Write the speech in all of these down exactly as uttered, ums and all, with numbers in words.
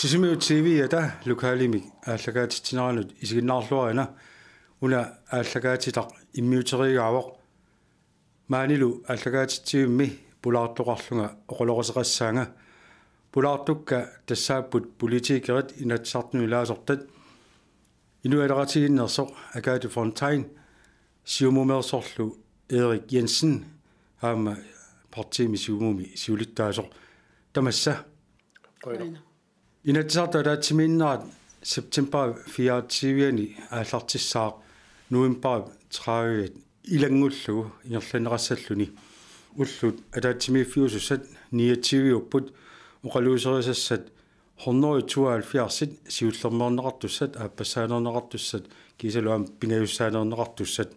Sisimiut T V-ata lokalimik aallakaatitsineranut isiginnaarluarina. Una aallakaatitaq immiuteriigaavoq. Maanilu aallakaatitsivimmi pulaartoqarlunga oqaloqateqassaanga. Pulaartukka tassaapput politikerit, Inatsisartunut ilaasortat, Inuit Ataqatigiinneersoq Agathe Fontain, Siumumeersorlu Erik Jensen, aamma partiimi Siumumi siulittaasoq. Tamassa. Qujanaq. Inatsisartut ataatsimiinnerat september fireogtyve-ani aallartissaaq november tredive ilanngullugu ingerlanneqassalluni. Ullut ataatsimiiffiusussat niogtyve-upput, oqaluuserisassat hundrede tooghalvfjerds, siullermeerneqartussat, aappassaaneerneqartussat kiisalu aamma pingajussaaneerneqartussat.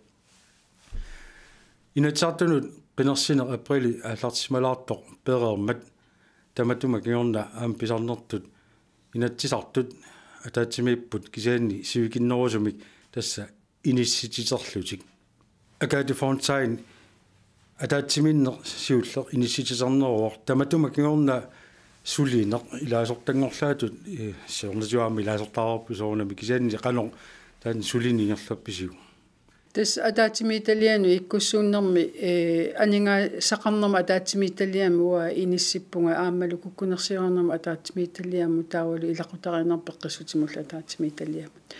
Inatsisartunut qinersineq apriili aallartissimalaartoq pereermat tamatuma kingorna aamma pisarnertut Inatsisartut ataatsimiipput, kisianni sivikinnerusumik tassa inissitsiterlutik. Agathe Fontain, ataatsimiinneq siulleq inissitsiterneruvoq, tamatuma kingorna sulineq ilaasortanngorlaatut, eh, siornatigut aamma ilaasortaareerpit soorunami, kisianni qanoq taanna sulineq ingerlappisiuk? Tassa ataatsimiititalianut ikkussuunnermi, eh, aningaasaqarnermut ataatsimiititaliami uanga inissippunga, aammalu kukkunersiuinermut ataatsimiititaliamut taavalu ilaqutariinnermut peqqissutimullu ataatsimiititaliamut.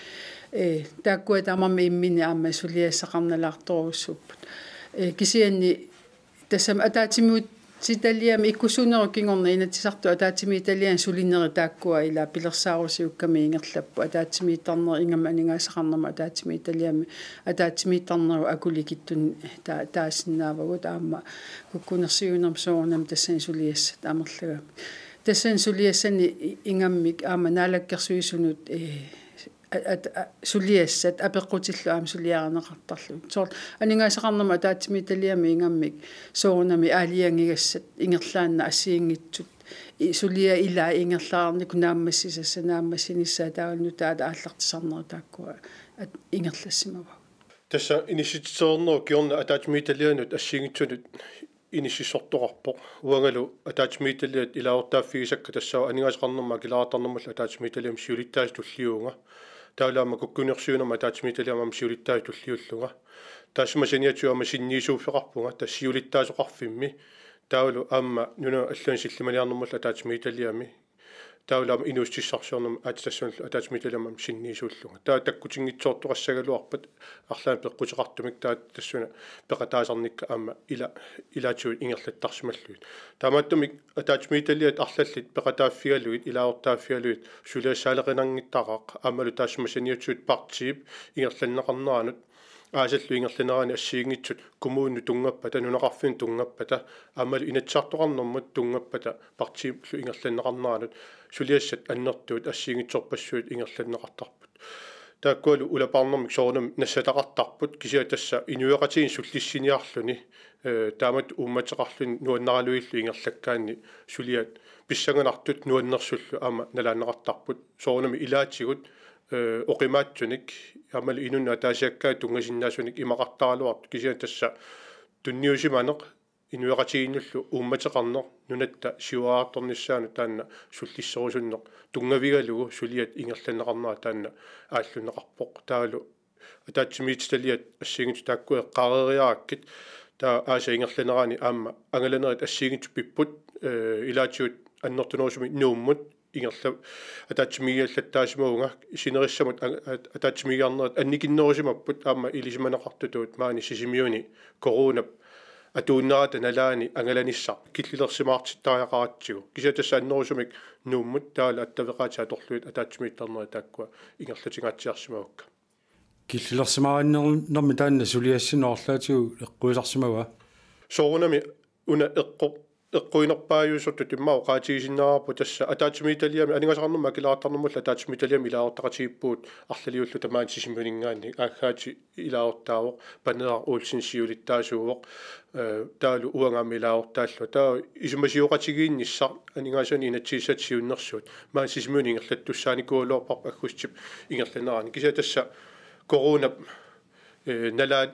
Eh, taakkua tamarmik imminnut aamma suliassaqarnalaartorujussuupput. Eh, kisianni tassami ataatsimiititaliami ikkussuunnerup kingorna Inatsisartut ataatsimiititaliani sulinerit taakkua ila pilersaarusiukkamik ingerlapput. Ataatsimiittarneq ingammik aningaasaqarnermut ataatsimiititaliami ataatsimiittarnerup akulikitsunik ta-, taasinnaavagut, aamma kukkunersiuinermut soorunami tassani suliassat amerlagamik. Tassani suliassani i-, ingammik aamma Naalakkersuisunut, eh, a-, at-, a-, suliassat apeqqutillu aamma suliarineqartarlugit. Soorlu aningaasaqarnermut ataatsimiititaliami ingammik soorunami aalajangigassat ingerlaannaq assigiinngitsut. I-, suliat ilaat ingerlaarnikut naammassisassat naammassinissaat taavalu nutaat aallartisarnerit taakkua at-, ingerlassimavagut. Tassa inissitsiternerup kingorna ataatsimiititalianut assigiinngitsunut inississortoqarpoq. Uangalu ataatsimiititaliat ilaasortaaffigisakka tassaavoq aningaasaqarnermut akilaartarnermullu ataatsimiititaliami siulittaasup tulliuvunga. Taavalu aamma kukkunersiuinermut ataatsimiititaliami aamma siulittaasup tulliullunga. Taassuma saniatigut aamma sinniisuuffeqarpunga, tassa siulittaasoqarfimmi. Taavalu aamma nunanut allanut sillimaniarnermullu ataatsimiititaliami. Taavalu aamma inuussutissarsiornermut aatsitassanullu ataatsimiititaliami aamma sinniisuullunga. Taava takkutinngitsoortoqassagaluarpat arlaannik peqquteqartumik taava tassuuna peqataasarnikka aamma ila-, ilaatigut ingerlattarsimallugit. Taamaattumik ataatsimiititaliat arlallit peqataaffigalugit, ilaasortaaffigalugit suliassaaleqinanngittaraaq, aammalu taassuma saniatigut partiip ingerlanneqarneranut aasallu ingerlanerani assigiinngitsut kommuninut tunngappata, nunaqarfinnut tunngappata, aammalu Inatsisartoqarnermut tunngappata partiillu ingerlanneqarneranut suliassat annertuut assigiinngitsorpassuit ingerlanneqartarput. Taakkualu ulapaarnermik soorunami nassataqartarput, kisianni tassa inuiaqatigiinni sullissiniarluni, eh, taamatut uummateqarluni nuannaraluillu ingerlakkaanni suliat pissanganartut nuannersullu aamma nalaanneqartarput. Soorunami ilaatigut, eh, oqimaatsunik aammalu inunnut ataasiakkaanut tunngasinnaasunik imaqartaraluartut, kisianni tassa tunniusimaneq inuiaqatigiinnullu uummateqarneq nunatta siuariartornissaanut taanna sullisserusunneq tunngavigalugu suliat ingerlanneqarnerat taanna aallunneqarpoq. Taavalu ataatsimiititaliat assigiinngitsut taakku eqqaareeriarakkit, taava aasap ingerlanerani aamma angalanerit assigiinngitsut pipput, eh, ilaatigut annertunerusumik Nuummut ingerla-, ataatsimiigiallattaasimavunga. Sinerissamut a-, a-, ataatsimiigiarnerit annikinnerusimapput aamma ilisimaneqartutut maani Sisimiuni coronap atuunnerata nalaani angalanissaq killilersimaartittariaqaratsigu. Kisianni tassa annerusumik Nuummut taavalu attaveqaatit atorlugit ataatsimiittarnerit taakkua ingerlatingaatsiarsimavakka. Killilersimariinnermi taanna suliassinnut arlaatigut eqquineqarsimava? Soorunami una eqqu-, eqquinerpaajuusertut immaqa oqaatigisinnaavarput, tassa ataatsimiititaliami aningaasaqarnermut akilaartarnermullu ataatsimiititaliami ilaasortaqatigiippugut arlaliulluta maani Sisimiuninngaanniit. Aagaati ilaasortaavoq, Paneeraq Olsen siulittaasuuvoq, eh, taavalu uanga aamma ilaasortaallunga. Taava isumasioqatigiinnissaq aningaasanik inatsisissatut siunnersuut maani Sisimiuni ingerlattussaanikuugaluarparput aggustip ingerlanerani. Kisianni tassa coronap, eh, nalaa-,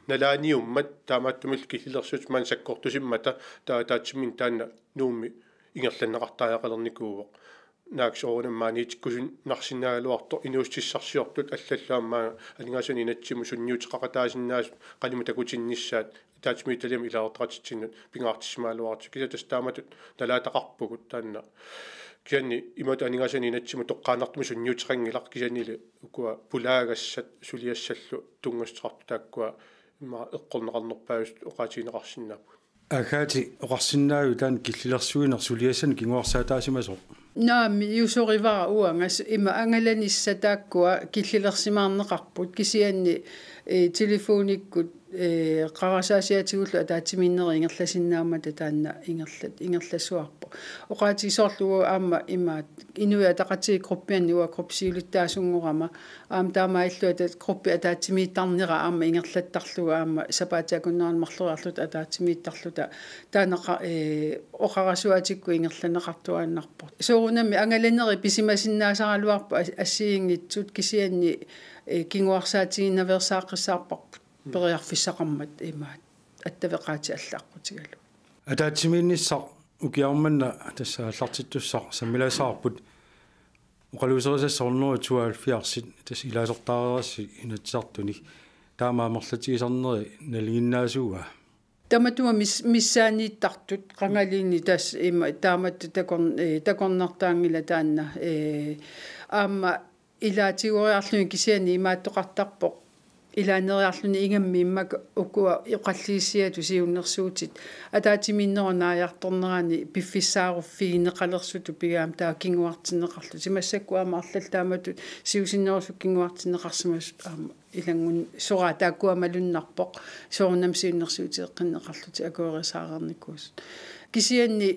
nalaaniummat taamaattumillu killilersuutit maani sakkortusimmata taava ataatsimiinneq taanna Nuummi ingerlanneqartariaqalernikuuvoq. naak soorunami maaniitikkusunnarsinnaagaluartoq inuussutissarsiortut allallu aamma aningaasanik inatsimmi sunniuteqaqataasinnaasut qanimut takutinnissaat ataatsimiititaliami ilaasortaqatitsinnut pingaartissimagaluartut kisianni tassa taamatut nalaataqarpugut taanna. Kisianni imatut aningaasanik inatsimmi toqqaannartumik sunniuteqanngilaq kisiannili ukua pulaagassat suliassallu tunngassuteqartut taakkua immaqa eqqorneqarnerpaasut oqaatigineqarsinnaapput. Agathe oqarsinnaaviuk taanna killilersuineq suliassanik kinguarsaataasimasoq? Naamik, iusorivara uanga s-, ima angalanissat taakkua killilersimaarneqarput kisianni, eh, telefonikkut, eh, qarasaasiatigullu ataatsimiinnerit ingerlasinnaammata taanna ingerlat-, ingerlasuarpoq. Oqaatigisoorlu uanga aamma imaat Inuit Ataqatigiit gruppianni uanga gruppip siulittaasunngorama aamma taamaalilluta gruppip ataatsimiittarnera aamma ingerlattarlugu aamma sapaatip akunneranut marloriarluta ataatsimiittarluta taanna qa-, ee, oqarasuaatikkut ingerlanneqartuaannarpoq. Soorunami angalanerit pisimasinnaasaraluarput as-, assigiinngitsut kisianni, ee, kinguarsaatiginnaveersaaqqissaarparput periarfissaqarmat imaat attaveqaatit allaqqutigalugit. Ataatsimiinnissaq ukioq manna tassa aallartittussaq sammilaassavarput oqaluuserisassat hundrede tooghalvfjerdsit tassa ilaasortaareerassi Inatsisartuni taama amerlatigisarneri nalinginnaasuua? Tamatuma mis-, missaanniittartut qangalini tassa ima taamatut takor-, eh, takornartaanngilaq taanna, eh, aamma ilaatigoriarluni kisianni imaattoqartarpoq ilaaneriarluni ingammik immaqa ukua oqalligissiatut siunnersuutit ataatsimiinnerup naajartornerani piffissaaruffigineqalersutut pigaamik taava kinguartinneqarlutik. Massakkut aamma arlallit taamatut siusinnerusukkut kinguartinneqarsimasut aamma ilanngunneq soraat taakkua malunnarpoq soorunami siunnersuuteqqinneqarlutik akuerisaareernikuusut. Kisianni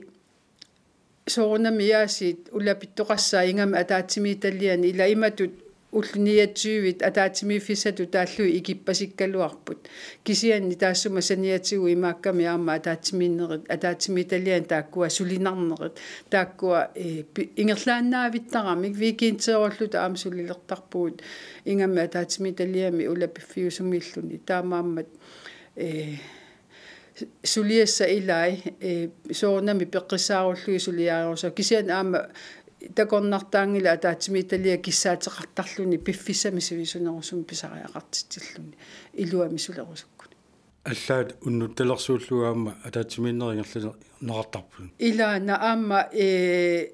soorunami aasiit ulapittoqassaaq ingammik ataatsimiititaliani ila imatut ullut niogtyvit ataatsimiiffissatut taallugit ikippasikkaluarput. Kisianni taassuma saniatigut imaakkami aamma ataatsimiinnerit, ataatsimiititaliani taakkua sulinarnerit, taakkua, eh, pi-, ingerlaannaavittaramik weekendeerulluta aamma sulilertarpugut ingammik ataatsimiititaliami ulapiffiusumiilluni. Taamaammat, eh, suliassat ilaat, eh, soorunami peqqissaarullugit suliarerusaat. Kisianni aamma takornartaanngilaq ataatsimiititaliap kissaateqartarluni piffissami sivisunerusumi pisariaqartitsilluni iluamik sulerusukkuni. Allaat unnuttalersuullugu aamma ataatsimiinnerit ingerlanneqartarput. Ilaana aamma, eh,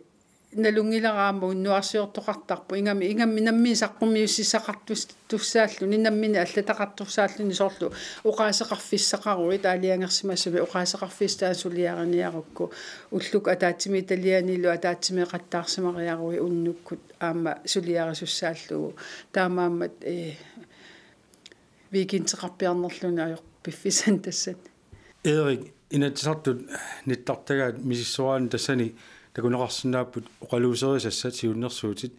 nalunngilara aamma unnuarsiortoqartarpoq. Ingammik, ingammik nammineq saqqummiussissaqartus-, tussaalluni, nammineq allataqartussaalluni soorlu oqaaseqarfissaqaruit aalajangersimasumik oqaaseqarfissat taanna suliariniarukku. Ullukkut ataatsimiititalianilu ataatsimeeqattaarsimariaruit unnukkut aamma suliarisussaallugu. Taamaammat, eh, weekendeqarpiarnerluni ajorpoq piffissani tassani. Erik, Inatsisartut nittartagaat misissoraanni tassani takuneqarsinnaapput oqaluuserisassat siunnersuutit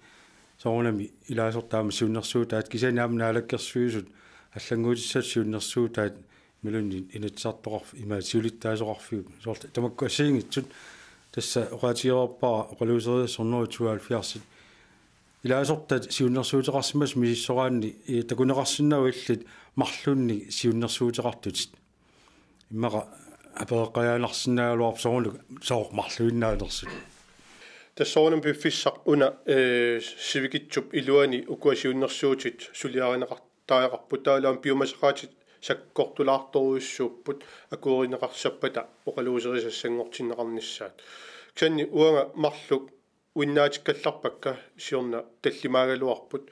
soorunami ilaasortat aamma siunnersuutaat kisianni aamma Naalakkersuisut allannguutissatut siunnersuutaat imaluunniit Inatsisartoqarf-, imaat siulittaasoqarfiup soorlu tamakku assigiinngitsut tassa oqaatigereerpara oqaluuserisassat hundrede tooghalvfjerdsit ilaasortat siunnersuuteqarsimasut misissoraanni, eh, takuneqarsinnaavoq illit marlunnik siunnersuuteqartutit. Immaqa apereqqajaannarsinnaagaluarpoq soorlu sooq marluinnaanersut. Tassa soorunami piffissaq una, eh, sivikitsup iluani ukua siunnersuutit suliarineqartariaqarput taavalu aamma piumasaqaatit sakkortulaartorujussuupput akuerineqassappata oqaluuserisassanngortinneqarnissaat. Kisianni uanga marluk uinnaatikkallarpakka siorna tallimaagaluarput.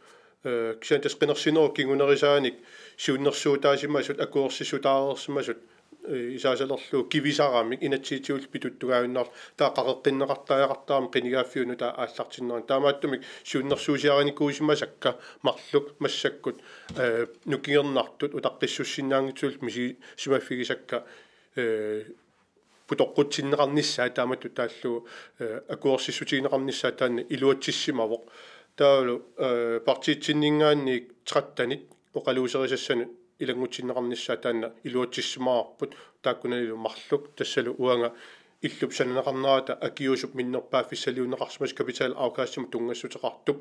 Eh, kisianni tassa qinersinerup kingunerisaanik siunnersuutaasimasut akuersissutaareersimasut, eh, isaasalerlugu kivisaramik inatsisitigullu pituttugaajunnaarlugu taava qaqeqqinneqartariaqartarami qinigaaffiup nutaaq aallartinnerani. Taamaattumik siunnersuusiarinikuusimasakka marluk massakkut, eh, nukingernartut utaqqissussinnaanngitsullu misigisimaffigisakka, eh, putoqqutsinneqarnissaat taamatut taallugu, eh, akuersissutigineqarnissaat taanna iluatsissimavoq. Taavalu, eh, partiitsinninngaanniit trettenit oqaluuserisassanut ilanngutsinneqarnissaat taanna iluatsissimavarput taakkunanilu marluk tassalu uanga illup sananeqarnerata akiuusup minnerpaaffissaliunneqarsimasoq kapitalafkastimut tunngassuteqartup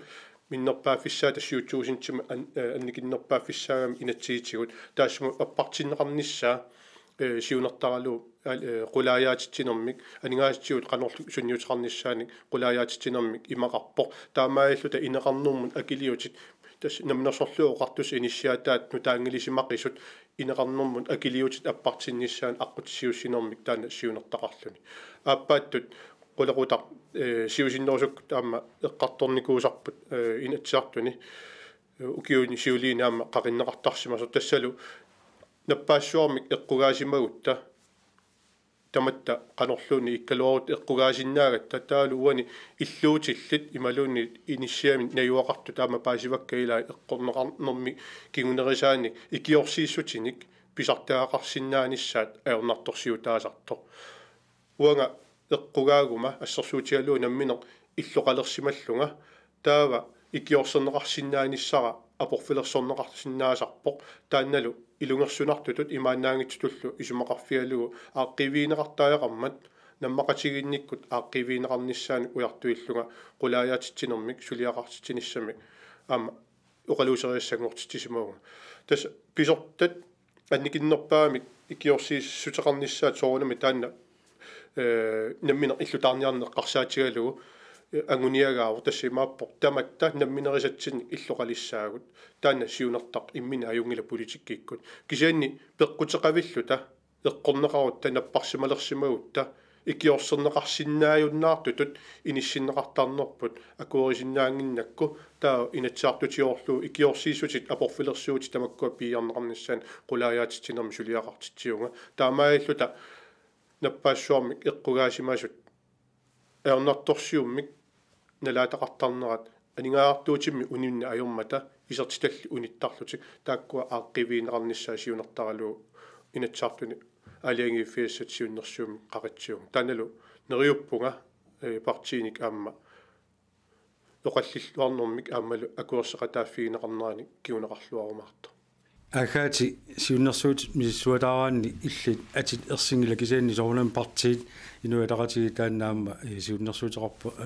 minnerpaaffissaata syv tusindimik an-, eh, annikinnerpaaffissaagami inatsisitigut taassuma appartinneqarnissaa ee, siunertaralugu, al-, ee, qulaajaatitsinermik, aningaasatigut qanorlu sunniuteqarnissaanik qulaajaatitsinermik imaqarpoq. Taamaalilluta ineqarnermut akiliutit, tassa Namminersorlutik Oqartussat inissiataat nutaanngilisimaqisut, ineqarnermut akiliutit appartinnissaannik aqqutissiuussinermik taanna siunertaqarluni. Aappaattut qulequtaq, ee, siusinnerusukkut aamma eqqartornikuusarput, ee, Inatsisartuni, ee, ukiuni siuliini aamma qaqinneqartarsimasoq, tassalu nappaassuarmik eqqugaasimagutta tamatta qanorluunniit ikkaluarutta eqqugaasinnaagatta, taavalu uani illuutillit imaluunniit inissiamik najugaqartut aamma paasivakka ilaa eqqorneqarnermi kingunerisaanik ikiorsiissutinik pisartagaqarsinnaanissaat ajornartorsiutaasartoq. Uanga eqqugaaguma assersuutigalugu nammineq illoqalersimallunga, taava ikiorserneqarsinnaanissara aporfilersorneqarsinnaasarpoq, taannalu ilungersunartutut imaannaanngitsutullu isumaqarfigalugu aaqqiivigineqartariaqarmat nammaqatigiinnikkut aaqqiivigineqarnissaannik ujartuillunga qulaajaatitsinermik suliaqartitsinissamik aamma oqaluuseriassanngortitsisimavunga. Tassa pisortat annikinnerpaamik ikiorsiissuteqarnissaat soorunami taanna, ee, nammineq illutaarniarneq eqqarsaatigalugu, ee, anguniagaavoq, tassa imaappoq tamatta namminerisatsinnik illoqalissaagut. Taanna siunertaq imminut ajunngilaq politikkikkut. Kisianni peqquteqavilluta eqqorneqarutta napparsimalersimagutta ikiorserneqarsinnaajunnaartutut inissinneqartarnerput akuerisinnaannginnakku, taava Inatsisartutigoorlugu ikiorsiissutit aporfilersuutit tamakkua piiarneqarnissaannik qulaajaatitsinermik suliaqartitsivunga. Taamaalilluta nappaassuarmik eqqugaasimasut ajornartorsiummik nalaataqartarnerat aningaasartuutimmik uninneq ajormata isertitallit unittarlutik, taakkua aaqqiivigineqarnissaat siunertaralugu Inatsisartuni aalajangiiffigisassat siunnersuummik qaqitsivunga. Taannalu neriuppunga, ee, partiinik aamma oqallilluarnermik aammalu akuerseqataaffigineqarnerani kinguneqarluarumaartoq. Agathe, siunnersuutit misissuataaraanni illit atit ersinngilaq, kisianni soorunami partiit Inuit Ataqatigiit taanna aamma, ee, siunnersuuteqarpoq, ee,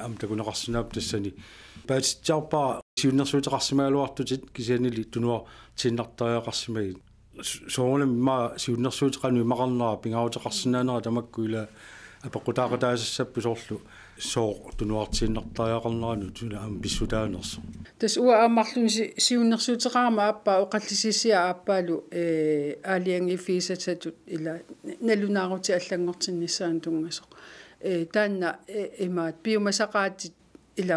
aamma takuneqarsinnaapput tassani. Paasitsiarpara siunnersuuteqarsimagaluartutit kisiannili tunuartiinnartariaqarsimagit. S-, soorunami immaqa siunnersuutit qanoq imaqarnera pingaaruteqarsinnaanera tamakku ila apeqqutaaqataasassapput, soorlu sooq tunuartiinnartariaqarneranut suna aamma pissutaanersoq. Tassa uanga aamma marlunnik si-, siunnersuuteqarama aappaa oqallisissiaq aappaalu, ee, aalajangiiffigisassatut ila nalunaarutit allanngortinnissaannut tunngasoq. Ee, taanna, ee, imaat piumasaqaatit ila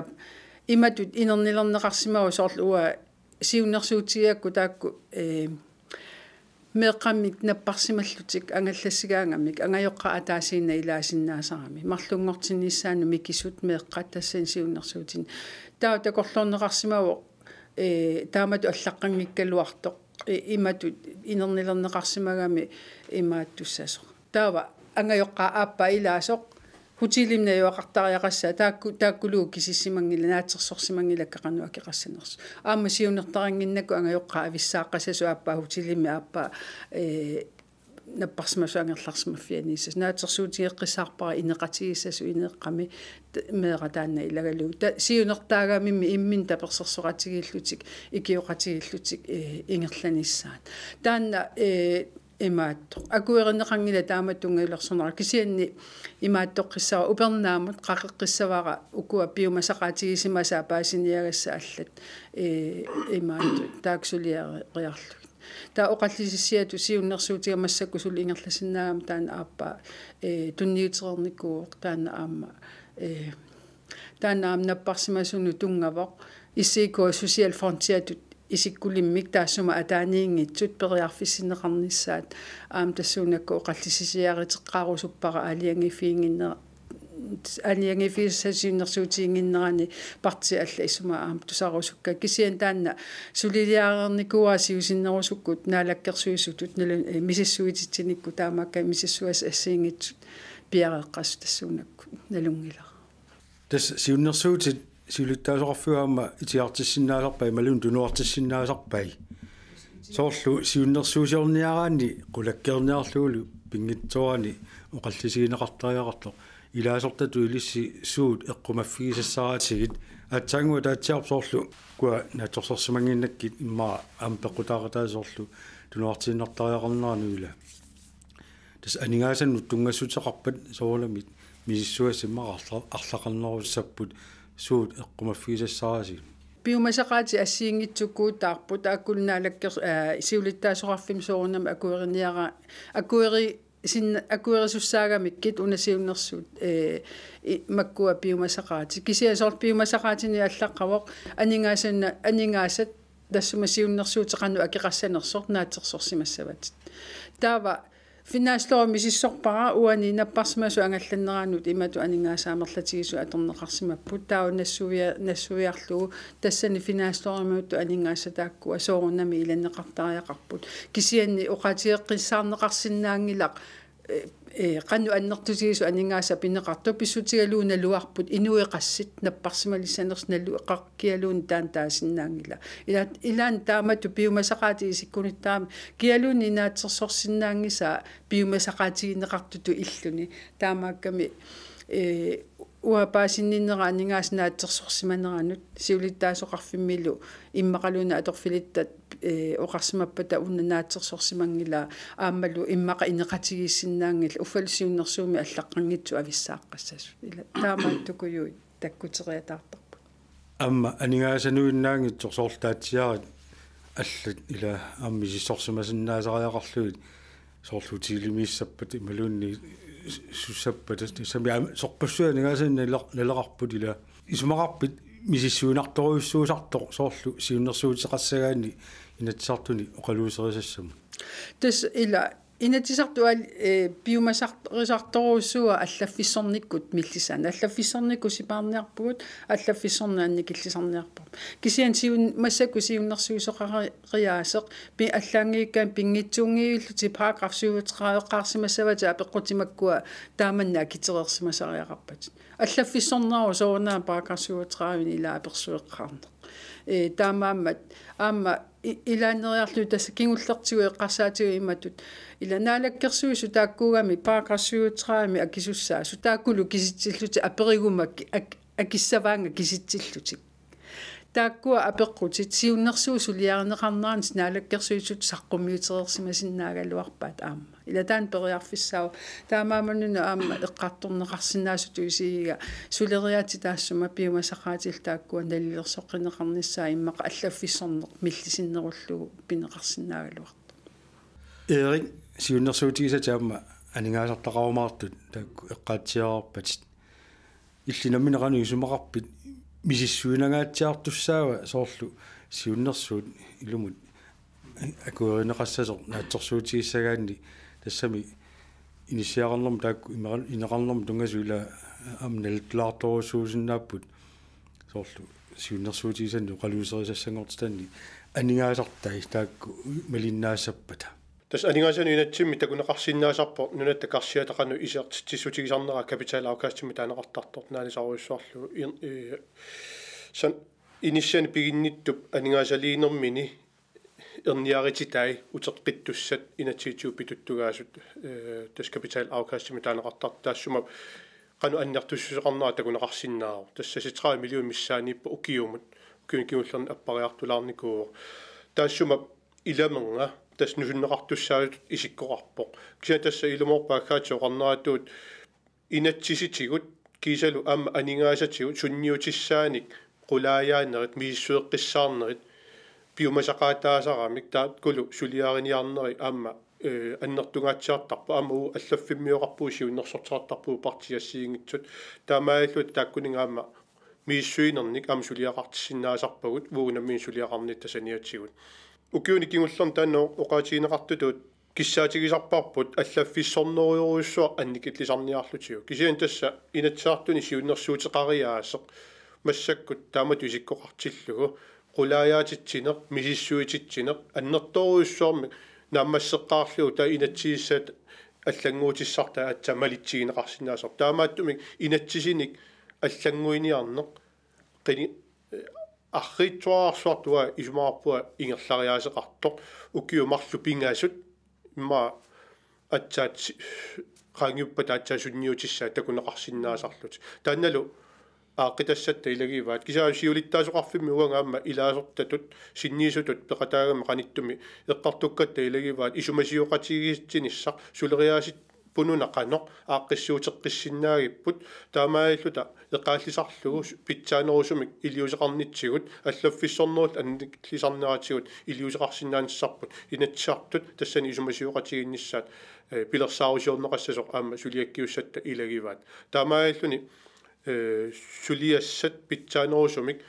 imatut inernilerneqarsimavoq, soorlu uanga siunnersuutigigakku taakku, ee, meeqqamik napparsimallutik angallassigaangamik angajoqqaat ataasiinnaq ilaasinnaasarami. Marlunngortinnissaannut mikisut meeqqat tassani siunnersuutinik. Taava takorloorneqarsimavoq, ee, taamatut allaqqanngikkaluartoq, ee, imatut inernilerneqarsimagami imaattussasoq. Taava angajoqqaat aappaa ilaasoq, hotelimi najugaqartariaqassaaq, taakku, taakkuluunniit kisissimanngilaq, naatsorsorsimanngilakka qanoq akeqassanersut. Aamma siunertarinnginnakku angajoqqaat avissaaqqassasut aappaa hotelimi aappaa, ee, napparsimasut angerlarsimaffianiissasoq. Naatsorsuutigeqqissaarpara ineqatigiissasut ineeqqami, t-, meeraq taanna ilagalugu. Ta-, siunertaagamimmi imminut tapersersoqatigiillutik, ikioqatigiillutik, ee, ingerlanissaat. Taanna, ee, imaattoq. Akuerineqanngilaq taamatut tunngavilersornera, kisianni imaattoqqissavara upernaamut qaqeqqissavara ukua piumasaqaatigisimasaat paasiniagassat allat, ee, imaattoq taakku suliariarlugit. Taava oqallisissiatut siunnersuutiga massakkut suli ingerlasinnaagami taanna aappaa, ee, tunniutereernikuuvoq, taanna aamma, ee, taanna aamma napparsimasunut tunngavoq, S I K Socialfondiatut isikkulimmik taassuma ataaniinngitsut periarfissinneqarnissaat, aamma tassuunakkut oqallisissiaariteqqaarusuppara aalajangiiffiginnginnera-, aalajangiiffigisassat siunnersuutiginnginnerani partiit allat isuma aamma tusarusukkaat. Kisianni taanna suliliareernikuuara siusinnerusukkut Naalakkersuisutut nalu-, ee, misissuititsinikkut, taamaakkagut misissuisut assigiinngitsut piareeqqasut tassuunakkut nalunngilara. Tassa siunnersuutit siulittaasoqarfiup aamma itigartissinnaasarpai imaluunniit tunuartissinnaasarpai? Soorlu siunnersuusiorniaraanni qulakkeerniarlugulu pinngitsoorani oqallisigineqartariaqartoq. Ilaasortatut ilissi suut eqqumaffigisassaaratigit? Aatsaannguaq ataatsiarpoq soorlu ukua naatsorsorsimannginnakkit immaqa aamma peqqutaaqataasoq soorlu tunuartiinnartariaqarneranut ila. Tassa aningaasanut tunngassuteqarpat soorunami misissugassat immaqa arla-, arlaqarnerussapput, suut eqqumaffigisassarasigit? Piumasaqaatit assigiinngitsukkuutaarput, taakkulu naalakkers-, aa, siulittaasoqarfimmi soorunami akueriniara-, akueri-, sin-, akuerisussaagamikku una siunnersuut, ee, i-, makkua piumasaqaatit. Kisianni soorlu piumasaqaatini allaqqavoq aningaasanna-, aningaasat tassuma siunnersuutit qanoq akeqassanersoq naatsorsorsimassavatit. Taava finanslovi misissorpara uani napparsimasut angallanneranut imatut aningaasanik amerlatigisut atorneqarsimapput. Taava nassuia-, nassuiarlugu tassani finanslovimuuttut aningaasat taakkua soorunami ilanneqartariaqarput. Kisianni oqaatigeqqissaarneqarsinnaanngilaq, ee, ee, qanoq annertutigisut aningaasat pineqartut, pissutigalugu naluarput inuit qassit napparsimalissanersut nalueqar-, kialuunniit taanna taasinnaanngilaq. Ila-, ilaanni taamatut piumasaqaatit isikkunittarami kialuunniit naatsorsorsinnaanngisaat piumasaqaatigineqartutut illuni. Taamaakkami, ee, uanga paasinninnera aningaasat naatsorsorsimaneranut siulittaasoqarfimmilu immaqaluunniit atorfilittat, ee, oqarsimappata una naatsorsorsimanngilaa aammalu immaqa ineqatigiissinnaanngillat, uffalu siunnersuummi allaqqanngitsut avissaaqqassasut. Ila taamaattukujuit takkuteriataartarput. Aamma aningaasanuinnaanngitsoq soorlu taatsiarit allat ila aamma misissorsimasinnaasariaqarlugit, soorlu hotelimiissappat imaluunniit sussappat, tassami aamma sorpassuit aningaasanik nale-, naleqarput, ila isumaqarpit misissuinartorujussuusartoq soorlu siunnersuuteqassagaanni Inatsisartuni oqaluuserisassamut? Tassa ila Inatsisartut aal-, ee, piumasarisartorujussuuaat allaffissornikkut millissaannik. Allaffissornikkut sipaarniarpugut, allaffissorneq annikillisarniarparput. Kisianni siun-, massakkut siunnersuisoqariaaseq pi-, allaanngikkaanni pinngitsuunngivillutik paragraf syvogtredive-eqqaarsimassavatit apeqqutit makkua taamannak akitereersimasariaqarpatit. Allaffissornerup soorunami paragraf syvogtredive-ni ila apersueqqaarneq. Ee, taamaammat aamma i-, ilaanneeriarlugu tassa kingullertigut eqqarsaatigalugu imatut. Ila Naalakkersuisut taakkuugamik paragraf syvogtredive-mi akisussaasut taakkulu kisitsillutik aperiguma ki-, ak-, akissavaannga kisitsillutik. Taakkua apeqqutit siunnersuut suliarineqarneranni Naalakkersuisut saqqummiutereersimasinnaagaluarpaat aamma. Ila taanna periarfissaavoq. Taamaammat una aamma eqqartorneqarsinnaasutut isigiga suleriaatsitaassuma piumasaqaatillu taakkua nalilersoqqineqarnissaat immaqa allaffissorneq millisinnerullugu pineqarsinnaagaluartoq. Erik, siunnersuutigisatit aamma aningaasartaqarumaartut taakku eqqaatsiarpatit. Illit nammineq qanoq isumaqarpit misissuinangaatsiartussaava soorlu siunnersuut ilumut akuerineqassasoq naatsorsuutigissagaanni, tassami inissiaqarnermut taakku imeqar-, ineqarnermut tunngasut ila aamma nalittulaartorujussuusinnaapput soorlu siunnersuutigisanni oqaluuserisassanngortitanni aningaasartai taakku malinnaassappata? Tassa aningaasanut inatsimmi takuneqarsinnaasarpoq nunatta karsiata qanoq isertitsissutigisarnera kapitalafkastimik taaneqartartoq naalisarujussuarlugu in-, ee, san-, inissianik piginnittup aningaasaliinermini erniarititai uteqqittussat inatsisitigut pituttugaasut, ee, tassa kapitalafkastimik taaneqartartoq taassuma qanoq annertussuseqarnera takuneqarsinnaavoq. Tassa seksogtredive millionit missaaniippoq ukiumut, ukiuni kingullerni appariartulaarnikuuvoq. Taassuma ilamernga tassa nusunneqartussaasutut isikkoqarpoq. Kisianni tassa ilumoorpoq aggaatit oqarneratut inatsisitigut kiisalu aamma aningaasatigut sunniutissaanik qulaajaanerit, misissueqqissaarnerit piumasaqaataasaramik taakkulu suliariniarneri aamma, ee, annertungaatsiartarpoq. Aamma uagut allaffimmioqarpugut, siunnersortittarpugut partiit assigiinngitsut. Taamaalilluta taakkuninnga aamma misissuinernik aamma suliaqartissinnaasarpagut uagut nammineq suliaqarnitta saniatigut. Ukiuni kingullerni taanna oqaatigineqartutut kissaatigisarparput allaffissornerujorujussuaq annikillisarniarlutigu. Kisianni tassa Inatsisartuni siunnersuuteqariaaseq massakkut taamatut isikkoqartillugu, qulaajaatitsineq, misissuititsineq, annertoorujussuarmik naammasseqqaarlugu taava inatsisissat allannguutissartai aatsaat malitsigineqarsinnaasoq. Taamaattumik inatsisinik allannguiniarneq qini-, arriitsuararsuartut uanga isumaqarpunga ingerlariaaseqartoq, ukiut marluk pingasut immaqa aatsaat si-, qaangiuppata aatsaat sunniutissaat takuneqarsinnaasarlutik. Taannalu aaqqitassatta ilagivaat. Kisianni siulittaasoqarfimmi uanga aamma ilaasortatut sinniisutut peqataagami qanittumi eqqartukkatta ilagivaat isumasioqatigiissinissaq suleriaaseq pununa qanoq aaqqissuuteqqissinnaagipput, taamaalilluta eqaallisarlugu pitsaanerusumik iliuuseqarnitsigut, allaffissornerullu annikillisarneratigut iliuuseqarsinnaanissarput, Inatsisartut tassani isumasioqatigiinnissaat, eh, pilersaarusiorneqassasoq aamma suliakkiussatta ilagivaat. Taamaalilluni, eh, suliassat pitsaanerusumik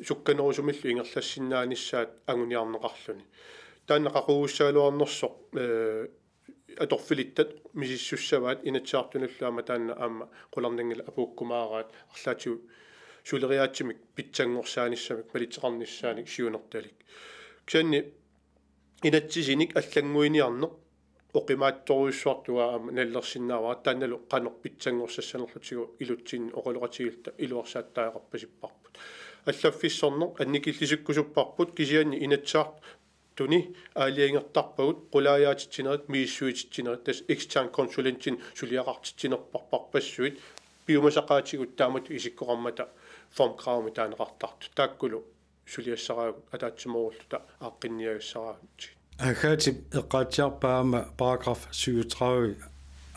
sukkanerusumillu ingerlassinnaanissaat anguniarneqarluni. Taanna qaqugussagaluarnersoq, eh, atorfilittat misissussavaat, Inatsisartunullu aamma taanna aamma qularnanngilaq apuukkumaaraat arlaatigut suleriaatsimik pitsanngorsaanissamik malitseqarnissaanik siunertalik. Kisianni inatsisinik allannguiniarneq oqimaatsorujussuartut aamma nalilersinnaavara, taannalu qanoq pitsanngorsassanerlutigu ilutsinni oqaloqatigiilluta iluarsaattariaqarpasipparput. Allaffissorneq annikillisikkusupparput, kisianni Inatsisartuni aalajangertarpagut qulaajaatitsinerit misissuititsinerit, tassa ekstern konsulentimik suliaqartitsinerparpassuit, piumasaqaatigut taamatut isikkoqarmata formkravimik taaneqartartut. Taakkulu suliassaraagut ataatsimoorulluta aaqqinniagassaraatsigit. Agathe eqqaatsiarpaa aamma paragraf syvogtredive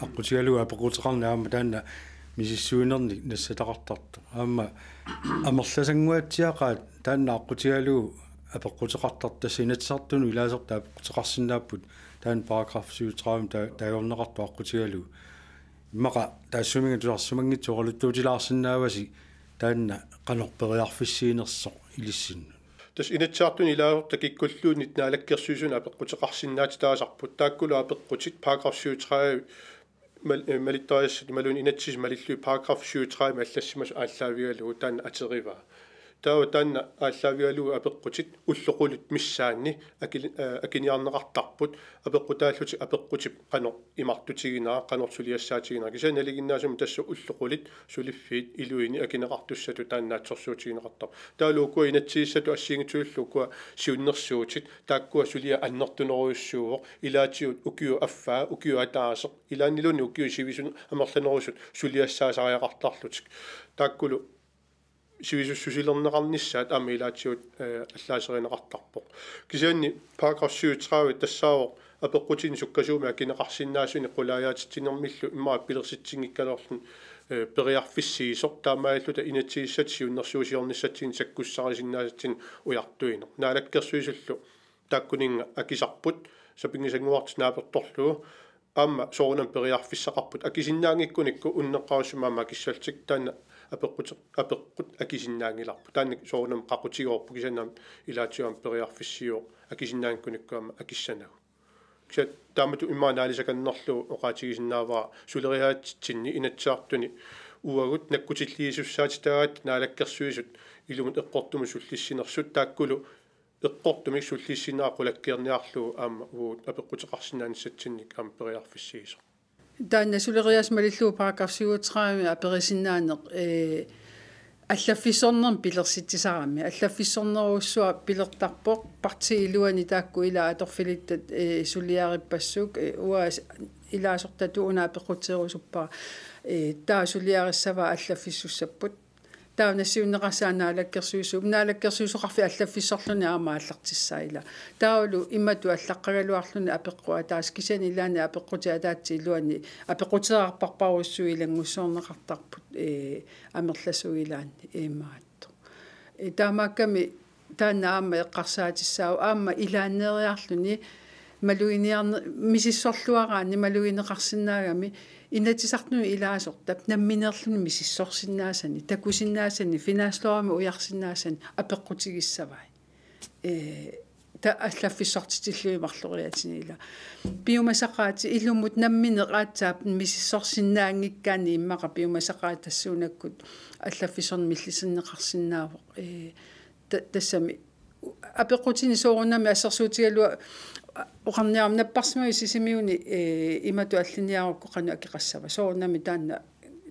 aqqutigalugu apeqquteqarneq aamma taanna misissuinernik nassataqartartoq. Aamma amerlasannguatsiaqaat taanna aqqutigalugu apeqquteqartartoq, tassa Inatsisartunut ilaasortat apeqquteqarsinnaapput taanna paragraf syvogtredive ta-, taagorneqartoq aqqutigalugu. Immaqa taassuminnga tusarsimanngitsoq oqaluttuutilaarsinnaavasi taanna qanoq periarfissiinersoq ilissinnut. Tassa Inatsisartuni ilaasortat kikkulluunniit Naalakkersuisunut apeqquteqarsinnaatitaasarput, taakkulu apeqqutit paragraf syvogtredive mal-, eh, malittarisassat imaluunniit inatsisit malillugit paragraf syvogtredive allassimasut aallaavigalugu taanna aterivaa. Taava taanna aallaavigalugu apeqqutit ullut qulit missaanni akili-, eh, akiniarneqartarput, apeqqutaallutik apeqqutip qanoq imartutiginera, qanoq suliassaatiginera. Kisianni nalinginnaasumik tassa ullut qulit suliffiit iluini akineqartussatut taanna naatsorsuutigineqartarpoq. Taavalu ukua inatsisissatut assigiinngitsullu ukua siunnersuutit, taakkua suliat annertunerujussuuvoq, ilaatigut ukiup affaa, ukiup ataaseq, ilaanniluunniit ukiut sivisut amerlanerusut suliassaasariaqartarlutik. Taakkulu sivisussusilerneqarnissaat aamma ilaatigut, eh, allaaserineqartarpoq. Kisianni paragraf syvogtredive tassaavoq apeqqutini sukkasuumik akineqarsinnaasunik qulaajaatitsinermillu immaqa pilersitsinngikkaluarluni, eh, periarfissiisoq, taamaalilluta inatsisissatut siunnersuusiornissatsinnik sakkussarisinnaasatsinnik ujartuineq. Naalakkersuisullu taakkuninnga akisarput, sapinngisannguartut naapertorlugu, aamma soorunami periarfissaqarput. Akisinnaanngikkunikku unneqqarissumik aamma akissallutik, taanna apeqqut-, apeqqut akisinnaanngilarput. Taanna soorunami qaqutigoorpoq, kisianni aamma ilaatigut aamma periarfissiivoq akisinnaanngikkunikku aamma akissanagu. Kisianni taamatut immaqa naalisakannerlugu oqaatigisinnaavara suleriaatsitsinni Inatsisartuni uagut nakkutilliisussaatitagaat Naalakkersuisut ilumut eqqortumut sullissinersut, taakkulu eqqortumik sullissinerat qulakkeerniarlugu aamma uagut apeqquteqarsinnaanissatsinnik aamma periarfissiisoq. Taanna suleriaaseq malillugu paragraf syvogtredive aperisinnaaneq, eh, allaffissornermik pilersitsisarami. Allaffissornerujussuaq pilertarpoq, partiip iluani taakku ila atorfilittat, eh, suliarippassuk, eh, uanga s-, ilaasortatut una apeqquteerusuppara, eh, taava suliarissavaa allaffissussapput. Taava nassiunneqassaaq Naalakkersuisu-, Naalakkersuisoqarfik allaffissorluni aamma aallartissaaq ila. Taavalu imatut allaqqagaluarluni apeqqut ataaseq, kisianni ilaanni apeqqutit ataatsit iluanni apeqquteerarparparujussuit ilanngussoorneqartarput, eh, amerlasuut ilaanni imaattoq. Eh, taamaakkami taanna aamma eqqarsaatissaavoq, aamma ilaanneeriarluni maluginiarne-, misissorluaraanni malugineqarsinnaagami Inatsisartunut ilaasortap nammineerluni misissorsinnaasanik, takusinnaasanik, finanslovimi ujarsinnaasanik apeqqutigissavai. Eh, ta-, allaffissortitillugit marloriaatsini ila. Piumasaqaatit ilumut nammineq aatsaat misissorsinnaanngikkaanni immaqa piumasaqaatit tassuunakkut allaffissorneq millisinneqarsinnaavoq. Eh, ta-, tassami apeqqutini soorunami assersuutigalugu oqarniarama napparsimmavi Sisimiuni, eh, imatut alliniarukku qanoq akeqassava. Soorunami taanna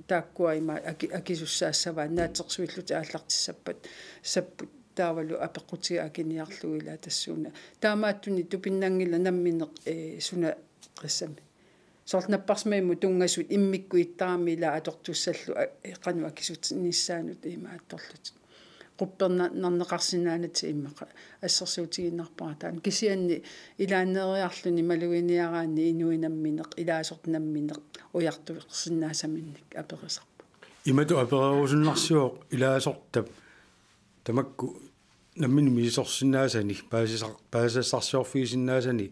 taakkua ima aki-, akisussaassavaat, naatsorsuillutik aallartissappat, sapput, taavalu apeqqutiga akiniarlugu ila tassuuna. Taamaattunik tupinnanngilaq nammineq, eh, suna qassami. Soorlu napparsimmavimmut tunngasut immikkut ittarami ila atortussallu a-, eh, qanoq akisutinnissaanut imaattorlutik. quppernarneqarsinnaanatik immaqa assersuutigiinnarpara taanna. Kisianni ilaanneeriarluni maluginiaraanni inuit namminneq, ilaasortat namminneq ujartuersinnaasaminnik aperisarput. Imatut apererusunnarsivoq ilaasortap tamakku namminneq misissorsinnaasanik paasisar-, paasisassarsiorfigisinnaasanik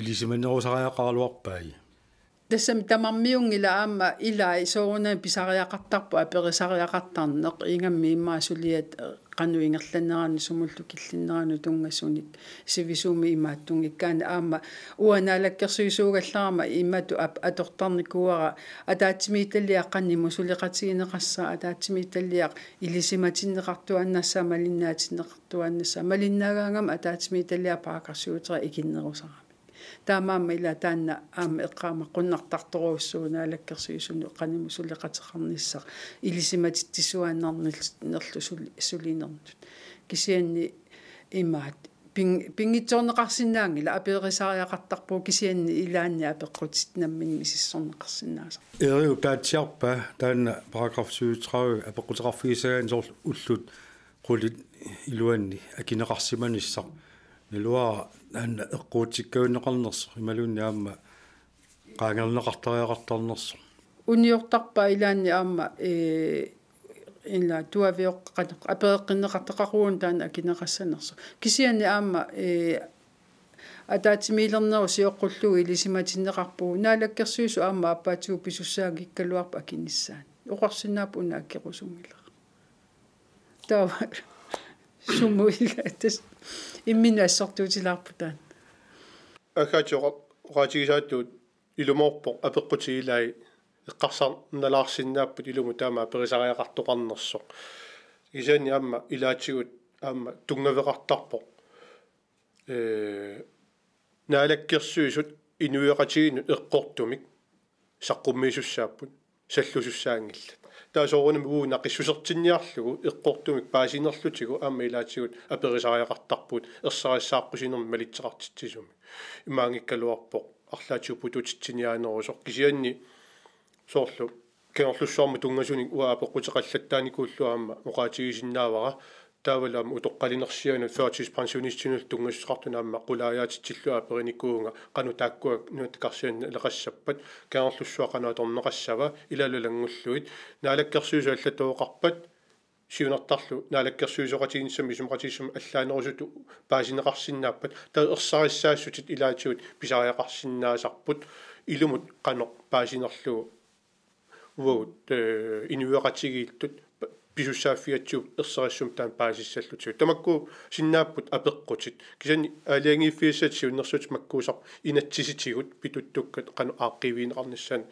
ilisimanerusariaqaraluarpai. Tassami tamarmiunngilaq aamma ilai soorunami pisariaqartarpoq aperisariaqartarneq ingammik immaqa suliat, eh, qanoq ingerlaneranut sumullu killinneranut tunngasunik sivisuumik imaattunngikkaanni aamma uanga naalakkersuisuugallarama imatut ap-, atortarnikuuara ataatsimiititaliaq qanimut suleqatigineqassaaq ataatsimiititaliaq ilisimatinneqartuaannassaaq malinnaatinneqartuaannassaaq malinnaagaangama ataatsimiititaliaq paragraf syvogtredive ikinnerusarami. Taamaammat ila taanna aamma eqqaamaqqunartartorujussuuvoq naalakkersuisunut qanimut suleqateqarnissaq ilisimatitsisuaannarnerlu suli-, sulinernut. Kisianni imaat ping-, pinngitsoorneqarsinnaanngilaq aperisariaqartarpugut kisianni ilaanni apeqqutit namminneq misissorneqarsinnaasarput. Eeriup taatsiarpaa taanna paragraf syvogtredive apeqquteqarfigissagaanni soorlu ullut qulit iluanni akineqarsimanissaq. Naluara taanna eqquutsikkaanneqarnersoq imaluunniit aamma qaangerneqartariaqartarnersoq. Uniortarpaa ilaanni aamma, eh, ila tuavioqqaneq apereqqinneqartaqaruun taanna akineqassanersoq. Kisianni aamma, eh, ataatsimiilernerup sioqqullugu ilisimatinneqarpugut. Naalakkersuisut aamma aappaatigut pisussaanngikkaluarput akinissaannik. Oqarsinnaapput una akerusunngilara. Taava sumut ila tassa imminut assortuutilaarpoq taanna. Aggaatit oqa-, oqaatigisaatut ilumoorpoq apeqqutit ilai eqqarsarnalaarsinnaapput ilumut taama aperisariaqartoqarnersoq. Kisianni aamma ilaatigut aamma tunngaveqartarpoq. Ee, naalakkersuisut inuiaqatigiinnut eqqortumik saqqummiisussaapput, sallusussaanngillat. Taava soorunami uagut naqissusertinniarlugu eqqortumik paasinerlutigu aamma ilaatigut aperisariaqartarpugut ersarissaaqqusinermik malitseqartitsisumik. Imaanngikkaluarpoq arlaatigut pututitsiniaanerusoq kisianni soorlu Kangerlussuarmut tunngasunik uanga apeqquteqallattaanikuullugu aamma oqaatigisinnaavara. Taavalu aamma utoqqalinersianut førtidspensionistinullu tunngassuteqartunut aamma qulaajaatitsillugu aperinikuuvunga qanoq taakkua nunatta karsianni naleqassappat, Kangerlussuaq qanoq atorneqassava, ilaalu ilanngullugit. Naalakkersuisut allatut oqarpat siunertarlu naalakkersuisooqatigiinnissamut isumaqatigiissummut allaanerusutut paasineqarsinnaappat, taava ersarissaassutit ilaatigut pisariaqarsinnaasarput ilumut qanoq paasinerlugu uagut, eh, inuiaqatigiittut p-, pisussaaffigatsigu ersarissumik taanna paasissallutigu. Tamakkuusinnaapput apeqqutit. Kisianni aalajangiiffissat siunnersuutit makkuusarput inatsisitigut pituttukkat qanoq aaqqiivigineqarnissaat,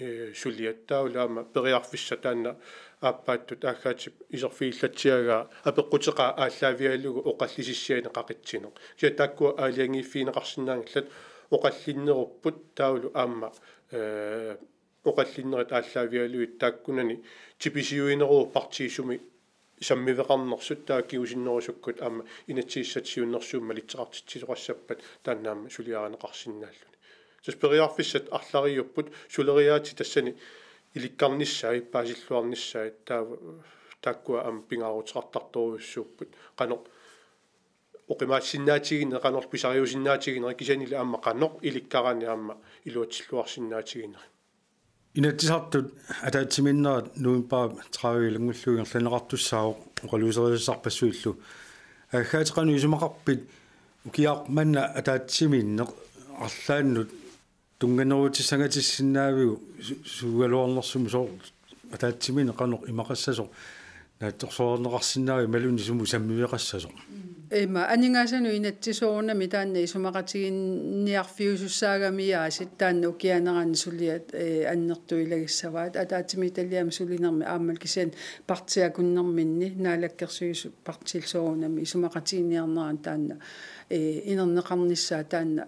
eh, suliat. Taavalu aamma periarfissaq taanna aappaattut Aaggaatip iserfigillatsiagaa apeqquteqaaq aallaavigalugu oqallisissianik qaqitsineq. Kisianni taakkua aalajangiiffigineqarsinnaanngillat oqallinnerupput taavalu aamma, eh, oqallinnerit aallaavigalugit taakkunani tipisiuineruvoq partiit sumi sammiveqarnersut, taava kingusinnerusukkut aamma inatsisissatut siunnersuummik malitseqartitsisoqassappat taanna aamma suliarineqarsinnaalluni. Tassa periarfissat arlariupput, suleriaatsip tassani ilikkarnissaat, paasilluarnissaat, taava taakkua aamma pingaaruteqartartorujussuupput. Qanoq oqimaassinnaatigineq, qanorlu pisariusinnaatigineq, kisiannili aamma qanoq ilikkaraanni aamma iluatsilluarsinnaatigineq. Inatsisartut ataatsimiinnerat novembarip tredive ilanngullugu ingerlanneqartussaavoq, oqaluuserisassarpassuillu. Aggaatit, qanoq isumaqarpit ukiaq manna ataatsimiinneq arlaannut tunnganerutissangatissinnaaviuk, su-, suugaluarnersumik soorlu ataatsimiinneq qanoq imaqassasoq naatsorsorneqarsinnaaviuk imaluunniit sumut sammiveqassasoq? Ima aningaasanut inatsit soorunami taanna isumaqatiginniarfiusussaagamiuk aasiit taanna ukiaanerani suliat, eh, annertuut ilagissavaat. Ataatsimiititaliami sulinermi aammalu kisianni partiit akunnerminni Naalakkersuisut partiillu soorunami isumaqatiginniarnerani taanna, eh, inerneqarnissaa taanna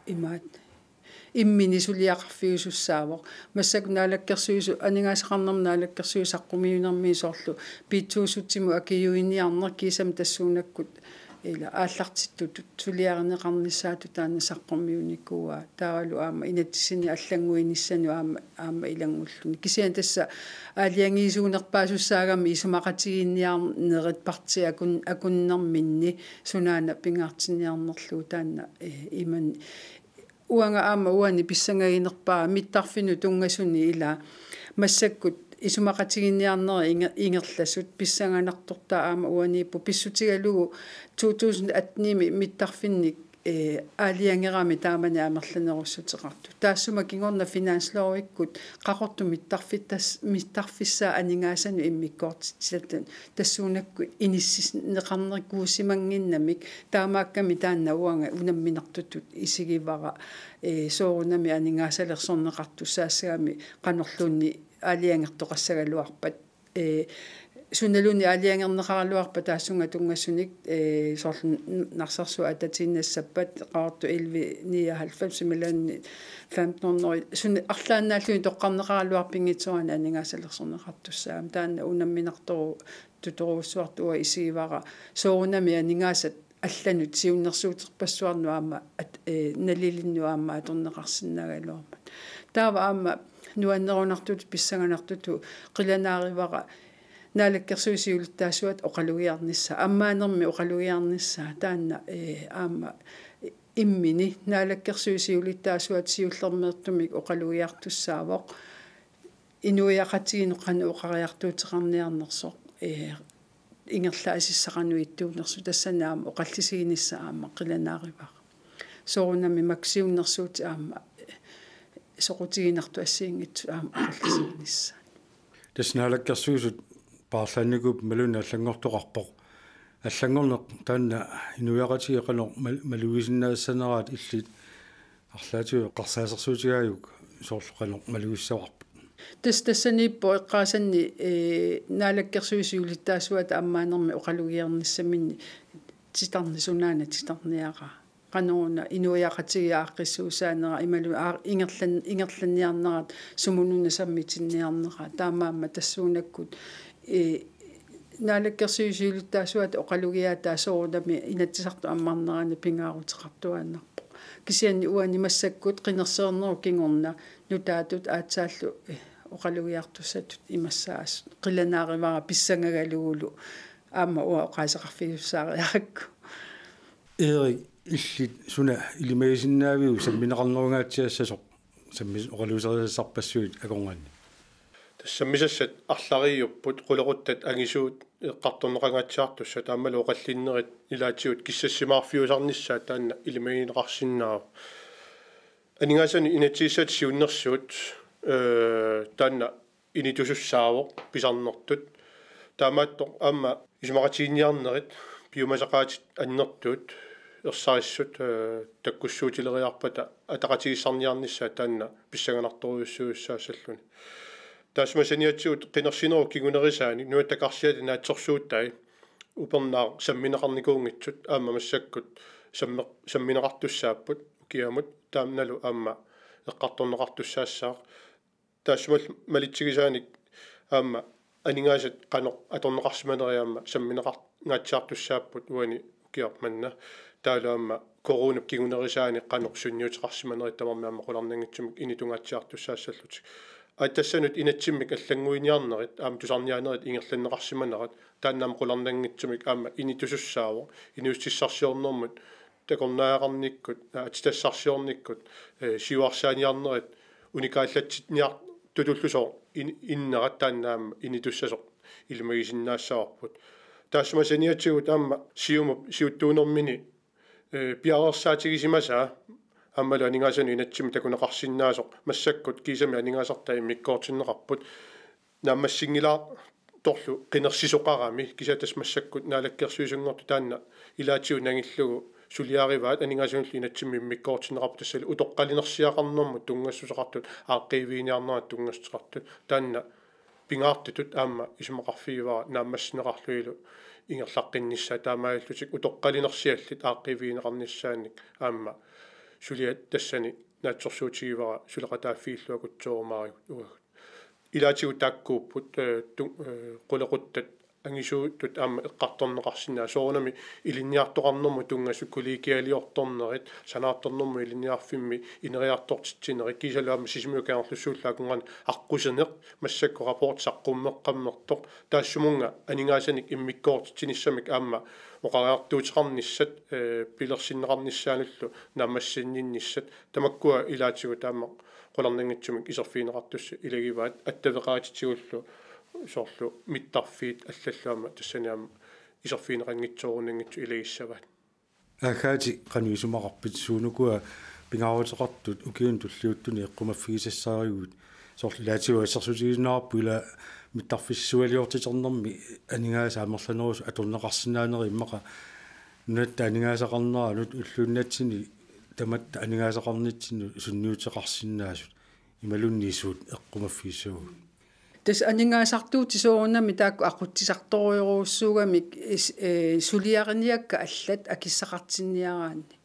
imaat imminut suliaqarfiusussaavoq. Massakkut Naalakkersuisut, aningaasaqarnermut Naalakkersuisut saqqummiunermini soorlu piitsuusutsimut akiuiniarneq kiisami tassuunakkut ila aallartittutut suliarineqarnissaatut taanna saqqummiunikuuaa, taavalu aamma inatsisinni allannguinissanut aamma, aamma ilanngulluni. Kisianni tassa aalajangiisuunerpaasussaagami isumaqatigiinniarnerit partiit akun-, akunnerminni sunaana pingaartinniarnerlugu taanna, eh, iman-, uanga aamma uani pissangaginerpaara mittarfinnut tunngasuni ila massakkut isumaqatigiinniarnerit inge-, ingerlasut pissanganartortaa aamma uaniippoq pissutigalugu to tusind atten-imi mittarfinnik, eh, aalajangerami taamani amerlanerussuteqartut. Taassuma kingorna finanslovikkut Qaqortup mittarfittas-, mittarfissaa aningaasanut immikkoortitsisatut tassuunakkut inissinneqarnikuusimannginnamik, taamaakkami taanna uanga unamminartutut isigivara, ee, soorunami aningaasalersorneqartussaassagami qanorluunniit aalajangertoqassagaluarpat, ee, sunaluunniit aalajangerneqaraluarpat taassunga tunngasunik, ee, soorlu Narsarsuaq atatiinnassappat, Qaqortoq elleve nioghalvfems imaluunniit femten hundrede, suna arlaannaalluni toqqarneqaraluarpinngitsoorani aningaasalersorneqartussaagami. Taanna unamminartorujuuvoq, tutorujussuartut uanga isigivara soorunami aningaasat allanut siunnersuuterpassuarnut aamma at-, eh, nalilinnut aamma atorneqarsinnaagaluarmat. Taava aamma nuannerunartutut pissanganartutut qilanaarivara Naalakkersuisut siulittaasuata oqalugiarnissaa, ammaanermik oqalugiarnissaa, taanna, eh, aamma immini Naalakkersuisut siulittaasuata siullermeertumik oqalugiartussaavoq inuiaqatigiinnut qanoq oqariartuuteqarniarnersoq, ee, ingerlaasissaq qanoq ittuunersoq, tassani aamma oqallisiginissaq aamma qilanaarivara. Soorunami makku siunnersuutit aamma, ee, soqutiginartut assigiinngitsut aamma oqallisiginissaat. Tassa Naalakkersuisut paarlaannikuupput imaluunniit allanngortoqarpoq. Allanngorneq taanna inuiaqatigiit qanoq mal-, malugisinnaassaneraat illit arlaatigut eqqarsaasersuutigaajuk soorlu qanoq malugissavarput? Tassa tassaniippoq eqqaasanni, ee, Naalakkersuisut siulittaasuata ammaanermik oqalugiarnissaminni titarneq sunaana titarniaraa. Qanoruna inuiaqatigiit aaqqissuussaanera imaluunniit aa-, ingerlan-, ingerlanniarnerat sumununa sammitinniarneraa. Taamaammat tassuunakkut, ee, Naalakkersuisut siulittaasuata oqalugiaataa soorunami Inatsisartut ammarnerani pingaaruteqartuaannarpoq. Kisianni uani massakkut qinersinermut kingorna nutaatut aatsaallu, eh, oqalugiartussatut imassaasut. Qilanaarivara pissangagalugulu aamma uanga oqaaseqarfigisussaariarakku. Erik, illit suna ilimagisinnaaviuk sammineqarnerungaatsiassasoq sammis-, oqaluuserisassarpassuit akornanni? Tassa sammisassat arlariiupput, qulequttat angisuut eqqartorneqangaatsiartussat aammalu oqallinnerit ilaatigut kissassimaarfiusarnissaat taanna ilimagineqarsinnaavoq. Aningaasanut inatsisissatut siunnersuut, ee, taanna initusussaavoq pisarnertut. Taamaattoq aamma isumaqatigiinniarnerit piumasaqaatit annertuut ersarissut, ee, takkussuutileriarpata ataqatigiissarniarnissaat taanna pissanganartorujussuussaassalluni. Taassuma saniatigut qinersinerup kingunerisaanik nunatta karsiata naatsorsuutai upernaaq sammineqarnikuunngitsut aamma massakkut samme-, sammineqartussaapput ukiamut, taannalu aamma eqqartorneqartussaassaaq. Taassumalu malitsigisaanik aamma aningaasat qanoq atorneqarsimanerat aamma sammineqar-, ngaatsiartussaapput uani ukiaq manna. Taavalu aamma coronap kingunerisaanik qanoq sunniuteqarsimanerat tamarmik aamma qularnanngitsumik initungaatsiartussaassallutik. Aa, tassanut inatsimmik allannguiniarnerit aamma tusarniaanerit ingerlanneqarsimanerat taanna aamma qularnanngitsumik aamma initusussaavoq, inuussutissarsiornermut takornariaqarnikkut, aa, atitassarsiornikkut, ee, siuarsaaniarnerit unikaallatsiniartutullusooq in-, innerat taanna aamma initussasoq ilimagisinnaassavarput. Taassuma saniatigut aamma Siumup siuttuunermini, ee, piareersaatigisimasaa aammalu aningaasanut inatsimmik takuneqarsinnaasoq massakkut kiisami aningaasartai immikkoortinneqarput. Naammassinngilaartorlu qinersisoqarami, kisianni tassa massakkut naalakkersuisunngortut taanna ilaatigut nangillugu suliarivaat, aningaasanullu inatsimmik immikkoortinneqarput, tassalu utoqqalinersiaqarnermut tunngassuteqartut, aaqqiiviginiarneranut tunngassuteqartut, taanna pingaartutut aamma isumaqarfigivara naammassineqarlunilu ingerlaqqinnissaa, taamaalillutik utoqqalinersiallit aaqqiivigineqarnissaannik aamma suliat tassani naatsorsuutigivara suleqataaffigillu akutsoorumaarugut uagut. Ilaatigut taakkuupput, ee, tu-, ee, qulequttat angisuutut aamma eqqartorneqarsinnaasut, soorunami ilinniartoqarnermut tunngasut kollegialiortornerit, sanaartornermut ilinniarfimmi ineriartortitsinerit, kiisalu aamma Sisimiut Kangerlussuullu akornanni aqqusineq, massakkut rapport saqqummeqqammertoq, taassumunnga aningaasanik immikkoortitsinissamik aamma oqariartuuteqarnissat, eh, pilersinneqarnissaanullu naammassinninnissat, tamakkua ilaatigut aamma qularnanngitsumik iserfigineqartussat ilagivaat, attaveqaatitigullu soorlu mittarfiit allallu aamma tassani aamma iserfigineqanngitsoorunanngitsut ilagissavaat. Aagaati, qanoq isumaqarpit, suunukua pingaaruteqartut ukiuni tulliuttuni eqqumaffigisassarigut? Soorlu ilaatigut assersuutigineqarpoq ila mittarfissualiortiternermi aningaasat amerlanerusut atorneqarsinnaaneri, immaqa nunatta aningaasaqarneranut ulluinnatsinni tamatta aningaasaqarnitsinnut sunniuteqarsinnaasut, imaluunniit suut eqqumaffigissavagut? Tassa aningaasartuutit soorunami taakku aqutsisartorujorujussuugamik is-, eh, suliariniakkat allat akissaqartinniaraanni.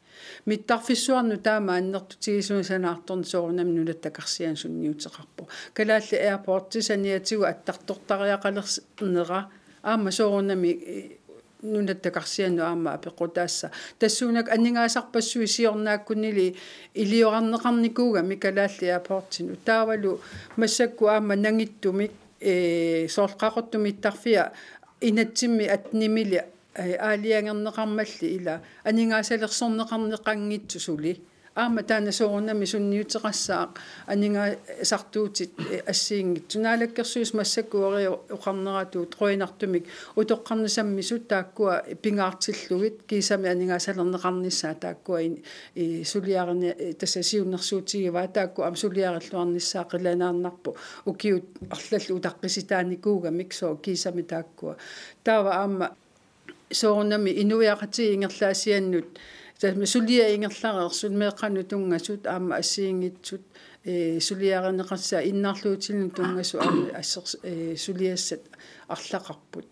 Mittarfissuarnut taama annertutigisumik sanaartorneq soorunami nunatta takarsianut sunniuteqarpoq. Kalaallit Airports saniatigut attartortariaqalernera aamma soorunami, eh, nunatta takarsianut aamma apeqqutaassaaq. Tassuunakkut aningaasarpassuit siornaakkunniilli iliorarneqarnikuugamik Kalaallit Airportsinut. Taavalu massakkut aamma nangittumik, ee, soorlu Qaqortumi mittarfia inatsimmi attenimili, ee, aalajangerneqarmalli ila aningaasalersorneqarneqanngitsoq suli. Aamma taanna soorunami sunniuteqassaaq aningaasartuutit, eh, assigiinngitsut. Naalakkersuisut massakkut eri oqarneratut qujanartumik utoqqarnissamisut taakkua pingaartillugit, kiisami aningaasalerneqarnissaat taakkua in-, i-, suliarini-, eh, tassa siunnersuutigivaat, taakku aamma suliarilluarnissaat qilanaannarpoq ukiut arlallit utaqqisitaanikuugamik, sooq kiisami taakkua. Taava aamma soorunami inuiaqatigiit ingerlaasiannut, tassa suliat ingerlareersut, meeqqanut tunngasut aamma assigiinngitsut, ee, suliarineqassaat, innarluutilinnut tunngasut aamma assers-, ee, suliassat arlaqarput.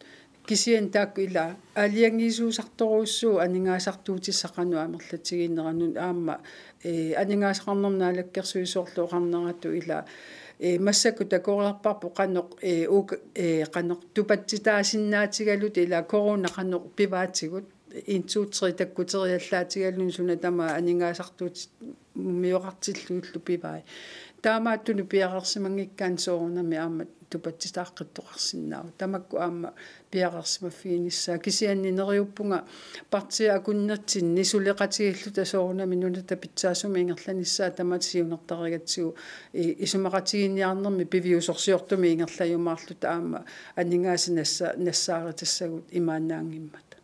Kisianni taakku ila aalajangiisuusartorujussuuvoq aningaasartuutissaq qanoq amerlatigiinneranut aamma, ee, aningaasaqarnermut naalakkersuisoorlu oqarneratut ila, ee, massakkut takoreerparput qanoq, ee, uuk-, ee, qanoq tupatsitaasinnaatigaluta ila corona qanoq pivaatigut, en, to, tre takkuteriallaatigaluni suna tamaat aningaasartuutit mumioqartillugillu pivai. Taamaattunut piareersimanngikkaanni soorunami aamma tupatsitaaqqittoqarsinnaavoq. Tamakku aamma piareersimaffiginissaat. Kisianni neriuppunga partiit akunnitsinni suleqatigiilluta soorunami nunatta pitsaasumik ingerlanissaat tamatta siunertarigatsigu i-, isumaqatigiinniarnermi piviusorsiortumik ingerlajumaarluta aamma aningaasat nassa-, nassaaritassagut imaannaanngimmata.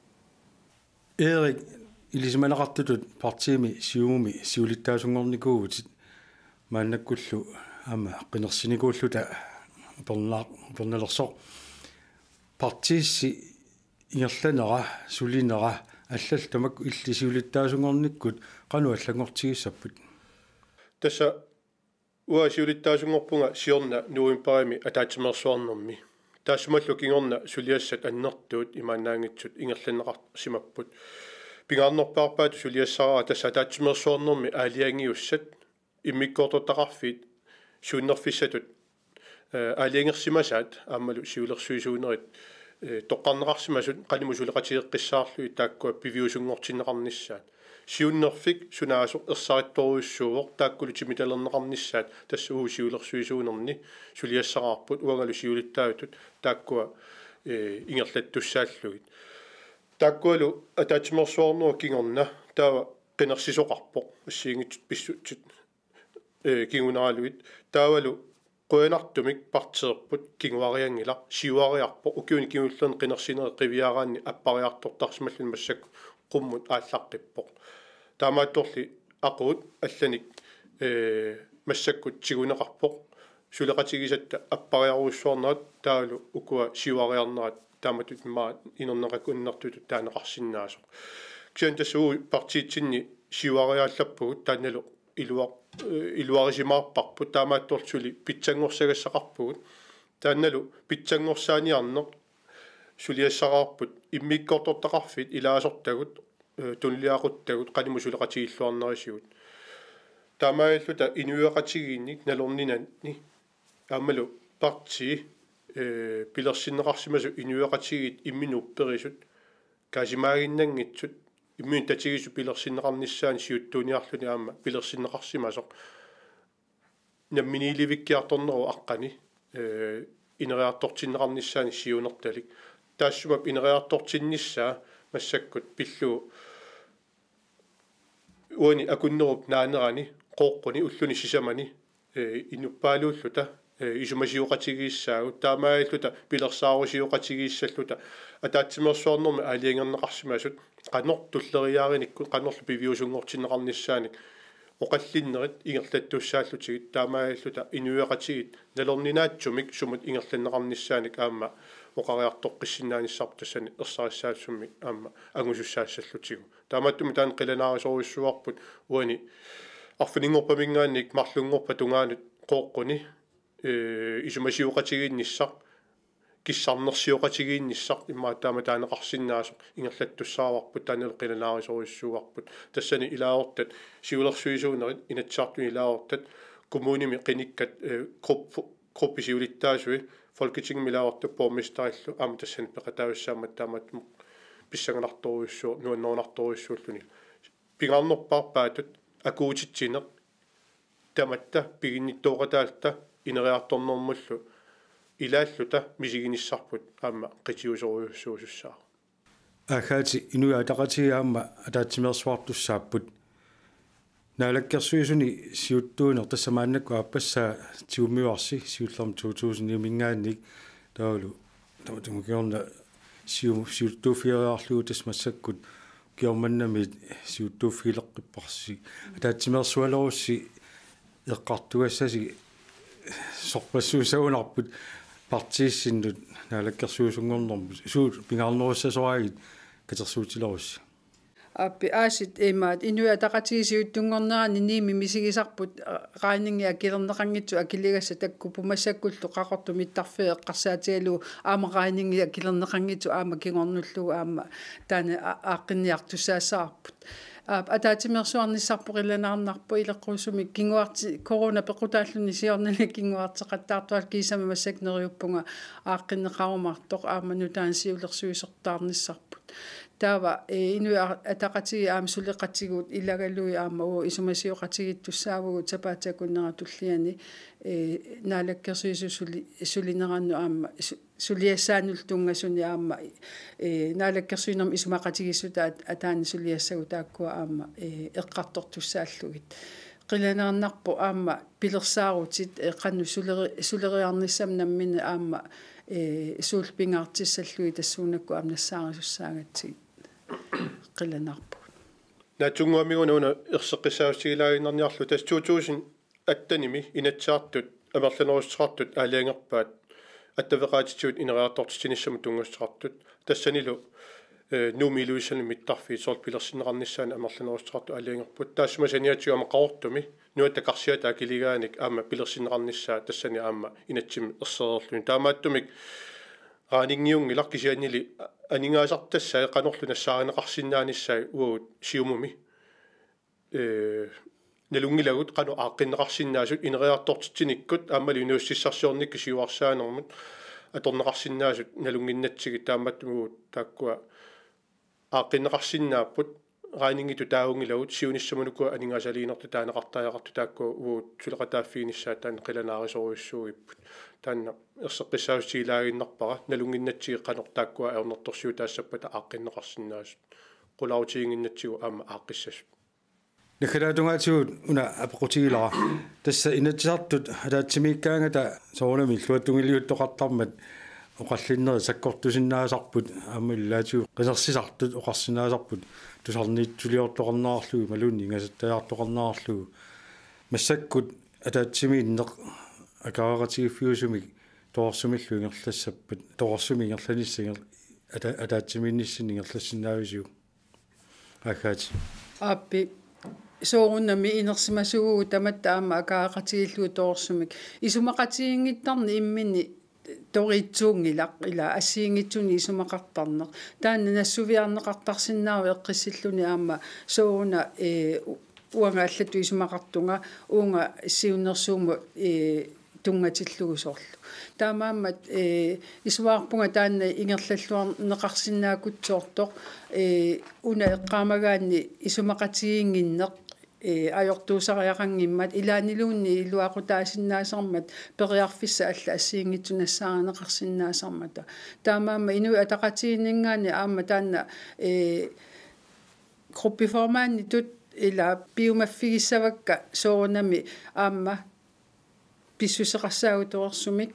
Erik, ilisimaneqartutut partiimi Siumumi siulittaasunngornikuuvutit, maannakkullu aamma qinersinikuulluta uperna-, upernalersoq. Partiissi ingerlanera, sulinera, allallu tamakku illit siulittaasunngornikkut qanoq allanngortigissapput? Tassa uanga siulittaasunngorpunga siorna novembarimi ataatsimeersuarnermi. Taassumalu kingorna suliassat annertuut imaannaanngitsut ingerlanneqarsimapput. Pingaarnerpaarpaatut suliassaraara tassa ataatsimeersuarnermi aalajangiussat, immikkoortortaqarfiit siunnerfissatut, eh, aalajangersimasaat aammalu siulersuisuunerit, eh, toqqarneqarsimasut qanimut suleqatigeqqissaarlugit taakkua piviusunngortinneqarnissaat. Siunnerfik sunaasoq ersarittorujussuuvoq, taakkulu timitalerneqarnissaat tassa uagut siulersuisuunerni suliassaraarput, uangalu siulittaasutut taakkua, eh, ingerlattussaallugit. Taakkualu ataatsimeersuarnerup kingorna taava qinersisoqarpoq, assigiinngitsut pissutsit, eh, kingunaralugit. Taavalu qujanartumik partiipput kinguarianngilaq, siuariarpoq, ukiuni kingullerni qinersinerit qiviaraanni appariartortarsimalluni massakkut qummut aallaqqippoq. Taamaattorli aquut allanik, eh, massakkut tiguneqarpoq, suleqatigisatta appariarujussuarnerat taavalu ukua siuariarnerat taamatut immaqa inerneqakunnertutut taaneqarsinnaasoq. Kisianni tassa uagut partiitsinni siuariaallappugut, taannalu iluar-, eh, iluarisimaarparput, taamaattorli suli pitsanngorsassaqarpugut. Taannalu pitsanngorsaaniarneq suliassaraarput immikkoortortaqarfiit ilaasortagut, eh, tunuliaquttagut qanimut suleqatigilluarnerisigut. Taamaalilluta inuiaqatigiinnik nalorninanni aammalu partii ee, pilersinneqarsimasut inuiaqatigiit imminut upperisut, kaasimaaginnanngitsut, imminut tatigisut pilersinneqarnissaannik siuttuuniarluni aamma pilersinneqarsimasoq. Namminiilivikkiartornerup aqqani, ee, ineriartortinneqarnissaannik siunertalik. Taassuma ineriartortinnissaa massakkut pillugu uani akunnerup naanerani, Qooqquni ulluni sisamani, ee, inuppaaluulluta, ee, isumasioqatigiissaagut, taamaalilluta pilersaarusioqatigiissalluta, ataatsimeersuarnermi aalajangerneqarsimasut, qanoq tulleriiaarinikkut, qanorlu piviusunngortinneqarnissaanik, oqallinnerit ingerlattussaallutigit, taamaalilluta inuiaqatigiit nalorninaatsumik sumut ingerlanneqarnissaanik aamma oqariartoqqissinnaanissarput tassani ersarissaassummi aamma angusussaassallutigu. Taamaattumik taanna qilanaarisorujussuuarput uani arfininngorpaminngaanniit marlunngorpat tungaanut Qooqquni, ee, isumasioqatigiinnissaq, kissarnersioqatigiinnissaq immaqa taama taaneqarsinnaasoq ingerlattussaavarput, taannalu qilanaarisorujussuuarput. Tassani ilaasortat siulersuisuunerit, Inatsisartuni ilaasortat, kommunimi qinikkat, ee, grupp-, gruppit siulittaasui, Folketingimi ilaasortat borgmesterillu aamma tassani peqataassaammat taamaattumik pissanganartorujussuuvoq, nuannerunartorujussuulluni. Pingaarnerpaarpaatut akuutitsineq tamatta piginnittooqataalluta ineriartornermullu ilaalluta misiginissarput aamma qitiusorujussuusussaavoq. Aagaati, Inuit Ataqatigiit aamma ataatsimeersuartussaapput. Naalakkersuisuni siuttuuneq tassa maannakkut aappassaa tigummivarsi, siullermik to tusind-iminngaanniit, taavalu tamatuma kingorna siu-, siuttuuffigilaarlugu tassa massakkut ukiormannamiit siuttuuffigileqqipparsi. Ataatsimeersualerussi eqqartugassasi sorpassuussagunarpoq partiissinnut naalakkersuisunngornermut, suut pingaarnerussasoraagit katersuutilerussi? Aappi, aasiit imaat, Inuit Ataqatigiit siuttunngornerani Nuummi misigisarput, aa, regningi akilerneqanngitsoq akiligassat takkuppoq, massakkullu Qaqortoq mittarfia eqqarsaatigalugu aamma regningi akilerneqanngitsoq aamma kingornullugu aamma taanna a-, aaqqinniartussaassavarput. Aap, ataatsimeersuarnissarput qilanaarnarpoq, ileqquusumik kinguarti-, corona peqqutaalluni siornani kinguarteqattaartuarlugu, kiisami massakkut neriuppunga aaqqinneqarumaartoq aamma nutaanik siulersuisortaarnissarput. Taava, ee, Inuit A-, Ataqatigiit aamma suleqatigut ilagalugit aamma uagut isumasioqatigiittussaavugut sapaatip akunnera tulliani, ee, naalakkersuisut suli-, sulinerannut aamma su-, suliassaanullu tunngasunik aamma, ee, naalakkersuinermi isumaqatigiissutaa at-, ataani suliassagut taakkua aamma, ee, eqqartortussaallugit. Qilanaarnarpoq aamma pilersaarutit, ee, qanoq suleri-, suleriarnissamut nammineq aamma, ee, suullu pingaartissallugit tassuunakkut aamma nassaarisussaagatsigu. Qilanaarpugut. Naatsunnguamiguna una erseqqissaatigilaaginnarniarlugu, tassa to tusind attenimi Inatsisartut amerlanerussuteqartut aalajangerpaat attaveqaatitsigut ineriartortitsinissamut tunngassuteqartut. Tassanilu, ee, Nuummi Ilulissani mittarfiit soorlu pilersinneqarnissaannik amerlanerussuteqartut aalajangerput. Taassuma saniatigut aamma Qaqortumi nunatta karsiata akiligaanik aamma pilersinneqarnissaa tassani aamma inatsimmi ersereerluni. Taamaattumik regningiunngilaq, kisiannili aningaasartassai qanorlu nassaarineqarsinnaanissai uagut Siumumi, ee, nalunngilagut qanoq aaqqinneqarsinnaasut ineriartortitsinikkut aammalu inuussutissarsiornikkut siuarsaanermut atorneqarsinnaasut nalunnginnatsigit. Taamaattumik uagut taakkua aaqqinneqarsinnaapput, regningitut taavungilagut, siunissami ukua aningaasaliinertut taaneqartariaqartut taakkua uagut suleqataaffiginissaat taanna qilanaarisorujussuugipput. Taanna erseqqissaatigilaaginnarpara, nalunnginnatsigit qanoq taakkua ajornartorsiutaassappata aaqqinneqarsinnaasut, qularuteqannginnatsigu aamma aaqqissasut. Naggataata tungaatigut una apeqqutigilara. Tassa Inatsisartut ataatsimiikkaangata soorunami illuatungiliuttoqartarmat oqallinnerit sakkortusinnaasarput, aamma ilaatigut qinersisartut oqarsinnaasarput tusarniitsuliortoqarnerarlugu imaluunniit ingasattajaartoqarnerarlugu. Massakkut ataatsimiinneq akaareqatigiiffiusumik torersumillu ingerlassappat, torersumik ingerlanissaq inger-, ata-, ataatsimiinnissinni ingerlassinnaavisiuk? Aagaati. Aappi, soorunami inersimasuuvugut tamatta aamma akaareqatigiillugu torersumik. Isumaqatigiinngittarneq imminni toriitsuunngilaq, ila assigiinngitsunik isumaqartarneq. Taanna nassuiarneqartarsinnaavoq eqqissilluni aamma sooruna, ee, u-, uanga allatut isumaqartunga, uunga siunnersuummut, ee, tunngatillugu soorlu. Taamaammat, ee, isumaqarpunga taanna ingerlalluarneqarsinnaakutsoortoq, ee, una eqqaamagaanni isumaqatigiinnginneq, ee, ajortuusariaqanngimmat, ilaanniluunniit iluaqutaasinnaasarmat, periarfissat allat assigiinngitsut nassaarineqarsinnaasarmata. Taamaammat Inuit Ataqatigiinninngaanniit aamma taanna, ee, gruppeformanditut ila piumaffigissavakka soorunami aamma pissuseqassaagut torersumik,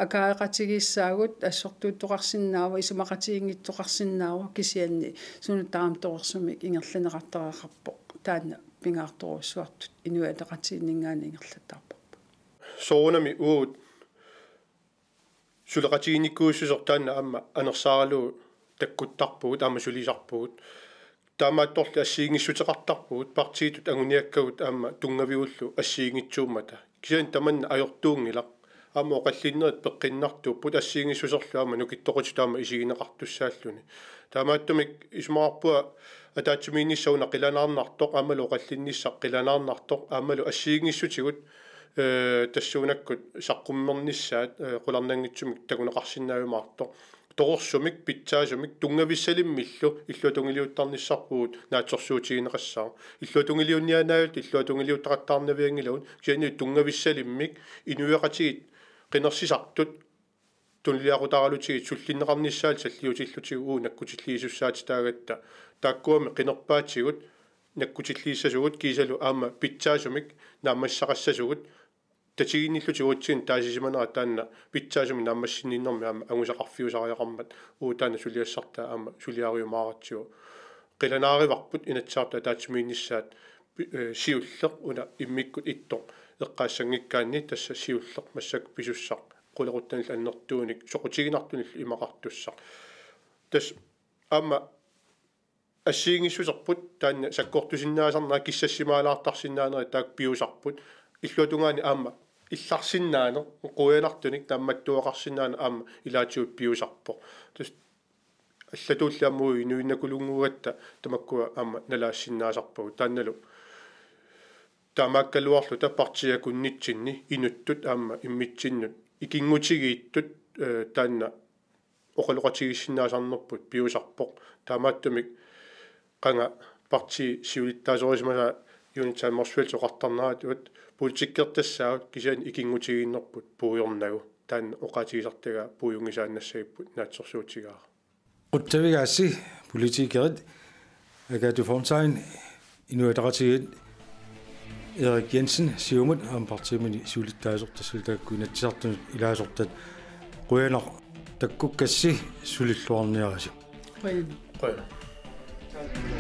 akaareqatigiissaagut, assortuuttoqarsinnaavoq, isumaqatigiinngitsoqarsinnaavoq, kisianni suna taama torersumik ingerlanneqartariaqarpoq, taanna pingaartorujussuartut Inuit Ataqatigiinninngaanniit ingerlattarparput. Soorunami uagut suleqatigiinnikuususeq taanna aamma anersaaralugu takkuttarpugut, aamma sulisarpugut. Taamaattorli assigiinngissuteqartarpugut, partiitut anguniakkagut aamma tunngavigullu assigiinngitsuummata. Kisianni tamanna ajortuunngilaq. Aamma oqallinnerit peqqinnartuupput, assigiinngissuserlu aamma nukittoqutitut aamma isigineqartussaalluni. Taamaattumik isumaqarpunga ataatsimiinnissaq una qilanaarnartoq, aammalu oqallinnissaq qilanaarnartoq, aammalu assigiinngissutigut, ee, tassuunakkut saqqummernissaat, ee, qularnanngitsumik takuneqarsinnaajumaartoq. Torersumik, pitsaasumik, tunngavissalimmillu illuatungiliuttarnissarput naatsorsuutigineqassaaq. Illuatungiliunniaannaavilluta illuatungiliuttaqattaarnavianngilagut, kisianni tunngavissalimmik inuiaqatigiit qinersisartut tunuliaqutaralutigit sullinneqarnissaat salliutillutigu uagut nakkutilliisussaatitaagatta. Taakkuami qinerpaatigut nakkutilliissasugut kiisalu aamma pitsaasumik naammassisaqassasugut, tatiginnillutigit uatsinnut taasisimanera taanna pitsaasumik naammassinninnermi aamma angusaqarfiusariaqarmat uagut taanna suliassartaa aamma suliariumaaratsigu. Qilanaarivarput Inatsisartut ataatsimiinnissaat pi-, ee, siulleq una immikkut ittoq eqqaassanngikkaanni, tassa siulleq massakkut pisussaq qulequttanillu annertuunik soqutiginartunillu imaqartussaq. Tassa aamma assigiinngissuserput taanna sakkortusinnaasarneq kissassimaalaartarsinnaanerit taakku piusarput. Illuatungaani aamma illarsinnaaneq, quianartunik naammattuaqarsinnaaneq aamma ilaatigut piusarpoq. Tassa allatulli aamma uagut inuinnakulunnguugatta tamakkua aamma nalaassinnaasarpagut. Taannalu taamaakkaluarluta partiit akunnitsinni inuttut aamma immitsinnut ikinngutigiittut, ee, taanna oqaloqatigiissinnaasarnerput piusarpoq. Taamaattumik qanga partiit siulittaasorisimagaat Jonathan Motzfeldt oqartarneratut politikkertassaagut kisianni ikinngutigiinnerput puigornagu. Taanna oqaatigisartagaa puiunngisaannassagipput naatsorsuutigaara. Qutsavigaassi politikerit Agathe Fontain, Inuit Ataqatigiit, Erik Jensen, Siumut, aamma partiimini siulittaasoq, tassalu taakku Inatsisartunut ilaasortat. Qujanaq takkukkassi, sulilluarniarisi. Qujanaq. Qujanaq.